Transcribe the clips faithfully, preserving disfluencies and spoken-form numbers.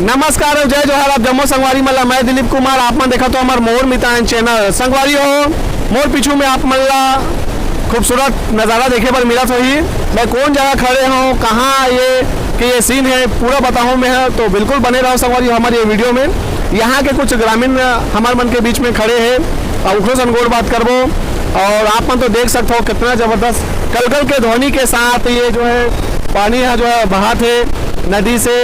नमस्कार अउ जय जोहार, आप जम्मो संगवारी मन ला। मैं दिलीप कुमार, आप मन देखत हो हमर मोर मितान चैनल। संगवारी हो, मोर पीछू में आप मन ला खूबसूरत नजारा देखे बर मिलत होही। मैं कौन जगह खड़े हूँ, कहाँ ये के ये सीन है, पूरा बताहूँ मैं ह, तो बिल्कुल बने रहो संगवारी हो हमर ये वीडियो में। यहाँ के कुछ ग्रामीण हमर मन के बीच में खड़े हैं अउ ओखरो सन गोठ बात करबो। अउ आप मन तो देख सकत हो कितना जबरदस्त कलकल के ध्वनि के साथ ये जो है पानी यहाँ जो है बहात है नदी से।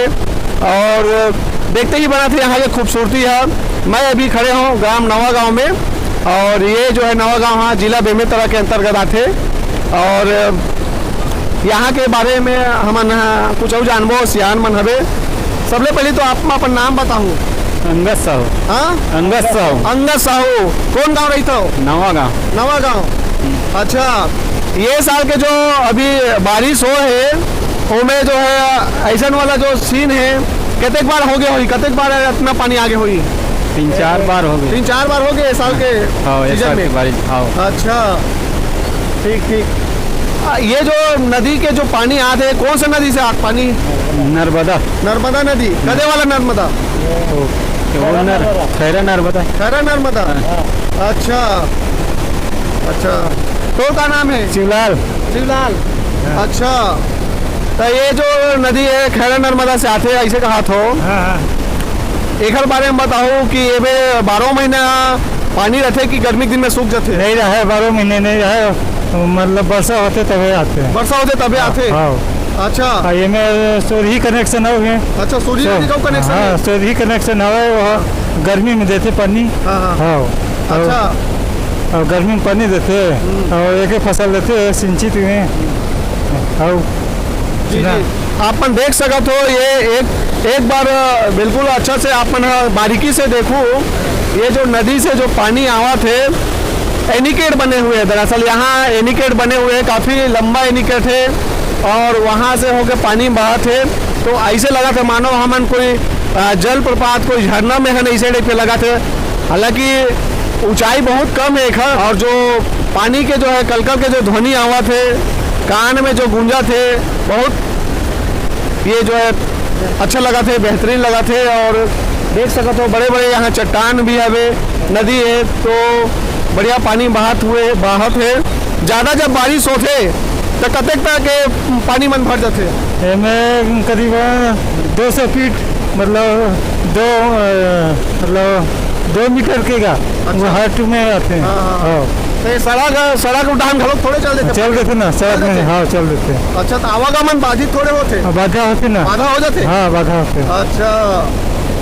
अउ देखते ही बनत हे यहाँ के खूबसूरती है। मैं अभी खड़े हूँ ग्राम नवा गांव में अउ ये जो है नवा गांव हाँ जिला बेमेतरा के अंतर्गत आथे। अउ यहाँ के बारे में हमन ह कुछ अउ जानबो, सियान मन हवे। सबले पहले तो आप मन अपन नाम बताहू। अंगद साहू। हाँ? अंगद साहू। अंगद साहू, कौन गांव रहिथो? नवा गांव। नवा गांव। अच्छा, ये साल के जो अभी बारिश हो है, ओमे जो है ऐसन वाला जो सीन है, कतेक बार हो गए होही, कतेक बार इतना पानी आगे होही? तीन चार बार हो गए। तीन चार बार हो गए ये साल के हाँ, ये सीजन साल में? के बारिश, हाँ। अच्छा, ठीक, ठीक। आ, ये जो नदी के जो पानी आत है, कौन सा नदी से आत पानी? नर्मदा। नर्मदा नदी, कदे वाला नर्मदा? वो, वो नर-, खैरा नर्मदा। खैरा नर्मदा? हाँ। अच्छा, अच्छा। तोर का नाम है? शिवलाल। शिवलाल। हाँ। अच्छा, तो ये जो नदी है, खैरा नर्मदा से आथे, ऐसे कहा थो। हाँ, हाँ। एकर बारे में बताओ कि एमे बारह महीना पानी रथे कि गर्मी के दिन में सूख जाथे? नहीं रहे, बारह महीने नहीं रहे, मतलब वर्षा होथे तभे आथे। वर्षा होथे तभे हाँ, आथे? हाँ। अच्छा। आ, एमे सोरही कनेक्शन हवे। अच्छा, सोरही सो-, नदी का कनेक्शन हाँ, है? सोरही कनेक्शन हवे, वो गर्मी में देथे पानी। हाँ, हाँ। हाँ। अच्छा। अउ गर्मी में पानी देथे, हम्म। अउ एके फसल लेथे सिंचित में। अउ जी, ना। जी। आप मन देख सकत हो, ये एक, एक बार, अ, बिल्कुल अच्छा से आप मन ह बारीकी से देखू, ये जो नदी से जो पानी आवत है, एनीकेट बने हुए हैं। दरअसल यहाँ एनीकेट बने हुए हैं, काफ़ी लंबा एनीकेट है अउ वहाँ से होके पानी बहत है। तो ऐसे लगत है मानो हमन कोई, अ, जलप्रपात, कोई झरना में हन, ऐसे टाइप के लगत है। हालांकि ऊंचाई बहुत कम है एखर, अउ जो पानी के जो है कलकल के जो ध्वनि आवत है, कान में जो गूंजत है, बहुत ये जो है अच्छा लगत है, बेहतरीन लगत है। अउ देख सकत हो बड़े-बड़े यहाँ चट्टान भी हवे, नदी है, तो बढ़िया पानी बहत हुए, बहत है। ज़्यादा जब बारिश होथे तो कतेक तक के पानी मन भर जाथे? एमे करीबन दो सौ फीट, मतलब दो, अ, मतलब दो मीटर के का, अच्छा। वो हाइट में आथे। हाँ, हाँ। हाँ। तो ये सड़क, सड़क उठान घलो थोड़े चल देथे? चल देथे ना, सड़क चल में, देथे? हाँ, चल देथे। अच्छा, तो आवागमन बाधित थोड़े होथे? हाँ, बाधा होथे ना। बाधा हो जाथे? हाँ, बाधा होथे। अच्छा,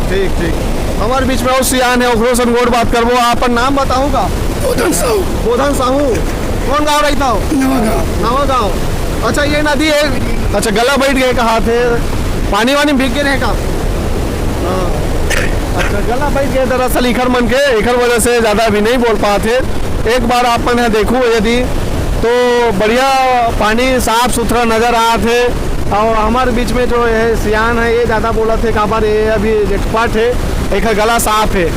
ठीक, ठीक। हमर बीच में अउ सियान है, ओकरो सन गोठ बात करबो। अपन नाम बताहू का? बोधन साहू। बोधन साहू। कौन गांव रहिथो? नवा गांव। नवा गांव। अच्छा, ये नदी है। अच्छा, गला बैठ गए कहा थे, पानी वानी भीग गए रहे का? हाँ। अच्छा, गला बैठ गए दरअसल इखर मन के, इखर वजह से ज़्यादा अभी नहीं बोल पात हे। एक बार आप मन ह देखू यदि तो बढ़िया पानी साफ सुथरा नजर आत हे। अउ हमर बीच में जो है सियान है, ये ज़्यादा बोलत हे, काबर ये अभी एक्सपर्ट है, एखर गला साफ है।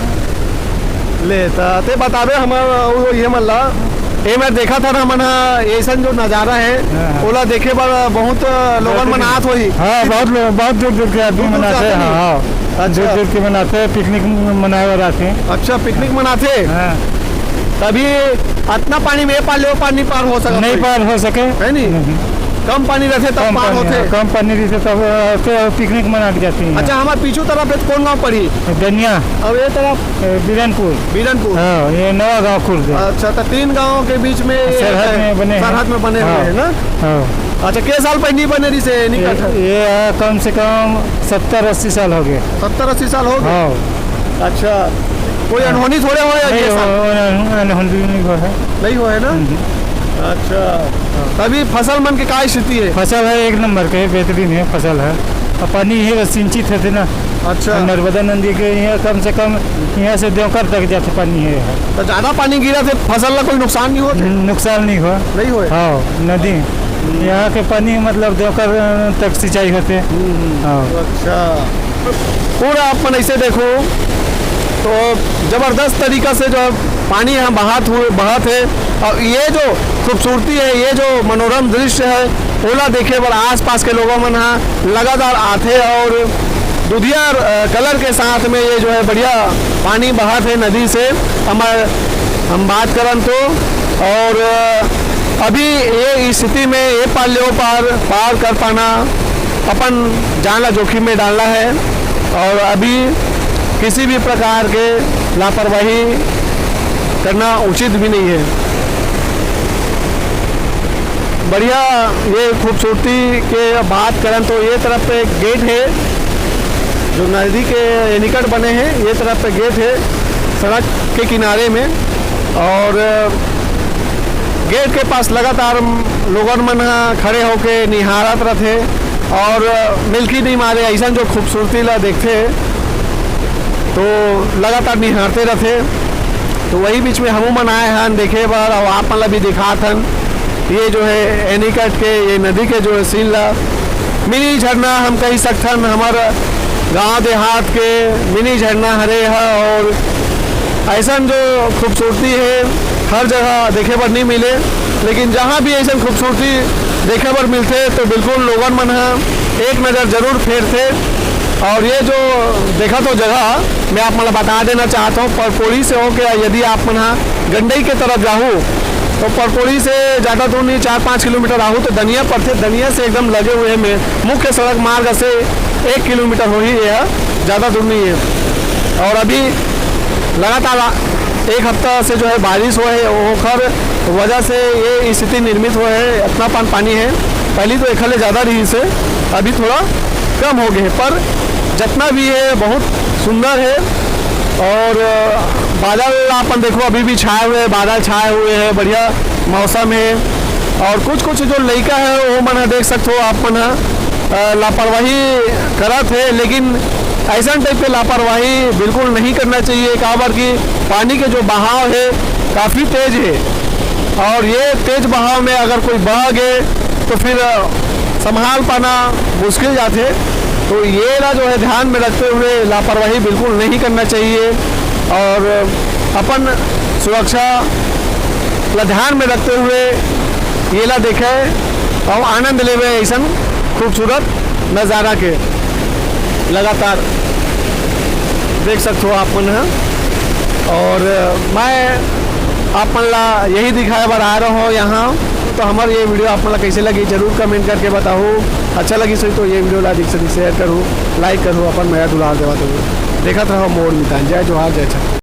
ले, त ते बताबे हमर, वो ये मन ला, ए मैं देखा था ना, हमन ह, ऐसन जो नजारा है, हाँ, हाँ। ओला देखे बर बहुत लोगन मन आत होही। हाँ, बहुत लोग, बहुत दूर दूर के आदमी दूर दूर मन से आथे, आथे हाँ, नहीं? हाँ। अच्छा। दूर दूर के मन आथे, पिकनिक मनाए बर आथे। अच्छा, पिकनिक मनाथे? हाँ। तभी अतना पानी में ए पार ले ओ पार नहीं पार हो सकत नहीं होही। पार हो सके। है नहीं? नहीं। कम पानी रहथे तब कम पार पानी, होथे। हाँ, कम पानी रहथे तब, अ, तो पिकनिक मना के जाथे हैं। अच्छा, हमारे पीछू तरफ है तो कौन गांव पड़ी? दनिया। अब ये तरफ? अ, बीरनपुर। बीरनपुर। हाँ, ये नवा गांव खुर्द है। अच्छा, तो तीन गांव के बीच में ये सरहद है, में बने हैं। सरहद में बने हाँ, हुए हैं ना? हाँ। अच्छा, के साल पहले नहीं बने रही से, नहीं ये, कटा? ये, अ, कम से कम सत्तर अस्सी साल हो गए। सत्तर अस्सी साल हो गए? हाँ। अच्छा, कोई अनहोनी थोड़े हो या नहीं ये हो, साल? अन-, अनहोनी नहीं हुआ है। नहीं हुआ है ना? हम्म। अच्छा, तभी फसल मन के का स्थिति है? फसल है एक नंबर के, बेहतरीन है फसल है। अब पानी ही बस सिंचित है ना। अच्छा। नर्मदा नदी के यहाँ कम से कम यहाँ से देवकर तक जाते पानी है। तो ज्यादा पानी गिरा थे फसल ला कोई नुकसान नहीं होते? हम्म, नुकसान नहीं हुआ। नहीं हुए? हाँ, नदी। हम्म। यहाँ के पानी मतलब देवकर, अ, तक सिंचाई होते। हम्म, हम्म। हाँ। अच्छा। पूरा आप मन ऐसे देखो तो जबरदस्त तरीका से जो है पानी यहाँ बहात हुए, बहत है। अउ ये जो खूबसूरती है, ये जो मनोरम दृश्य है, ओला देखे बर आसपास के लोगों मन ह लगातार आथे अउ दुधिया कलर के साथ में ये जो है बढ़िया पानी बहत हे नदी से। हमर हम बात करन तो, और अभी ये स्थिति में ये पार ले ओ पार पार कर पाना अपन जान ला जोखिम में डालना है, और अभी किसी भी प्रकार के लापरवाही करना उचित भी नहीं है। बढ़िया, ये खूबसूरती के बात करन तो ये तरफ पे गेट है, जो नदी के निकट बने हैं, ये तरफ पे गेट है सड़क के किनारे में, और गेट के पास लगातार लोगन मन ह खड़े होके निहारत रथे, और मिलकी नहीं मारे ऐसा जो खूबसूरती ला देखथे तो लगातार निहारते रथे। तो वही बीच में हमू मन आए हन देखे बर, और आप मन ला भी दिखात हन। ये जो है एनीकट के ये नदी के जो है सीन ला मिनी झरना हम कही सकथन। हमर गांव देहात के मिनी झरना हरे ह, और ऐसा जो खूबसूरती है हर जगह देखे बर नहीं मिले, लेकिन जहाँ भी ऐसा खूबसूरती देखे बर मिलथे तो बिल्कुल लोगन मन ह एक नज़र जरूर फेरथे। और ये जो देखा तो जगह मैं आप मन ला बता देना चाहता हूँ, परपोड़ी से होके यदि आप मन ह गंडई के तरफ जाहू तो परपोड़ी से ज़्यादा दूर नहीं, चार पाँच किलोमीटर आहू तो दनिया पड़थे। दनिया से एकदम लगे हुए में मुख्य सड़क मार्ग से एक किलोमीटर होही, यह ज़्यादा दूर नहीं है। और अभी लगातार एक हफ्ता से जो है बारिश हुआ है, ओखर वजह से ये स्थिति निर्मित हुआ है, इतना पान पानी है। पहली तो एक हले ज़्यादा रही से, अभी थोड़ा कम हो गए, पर जितना भी है बहुत सुंदर है। और बादल अपन देखो अभी भी छाए हुए हैं, बादल छाए हुए हैं, बढ़िया मौसम है। और कुछ कुछ जो लइका है वो मन ह देख सकते हो आप मन ह लापरवाही करत है, लेकिन ऐसा टाइप के लापरवाही बिल्कुल नहीं करना चाहिए। काबर कि पानी के जो बहाव है काफ़ी तेज है, और ये तेज बहाव में अगर कोई बह गए तो फिर संभाल पाना मुश्किल जाते। तो ये ना जो है ध्यान में रखते हुए लापरवाही बिल्कुल नहीं करना चाहिए, और अपन सुरक्षा ला ध्यान में रखते हुए ये ला देखे और आनंद लेवे ऐसा खूबसूरत नज़ारा के लगातार देख सकते हो आप मन ह। और मैं आप मन ला यही दिखाए बर आ रहा हूँ यहाँ। तो हमारे ये वीडियो आप मन ला कैसे लगी जरूर कमेंट करके बताओ। अच्छा लगी सही तो ये वीडियो ला अधिक से अधिक शेयर करो, लाइक करो, अपन मया दुलार देवा तो देखत रहो मोर मितान। जय जोहार, जय छत्तीसगढ़।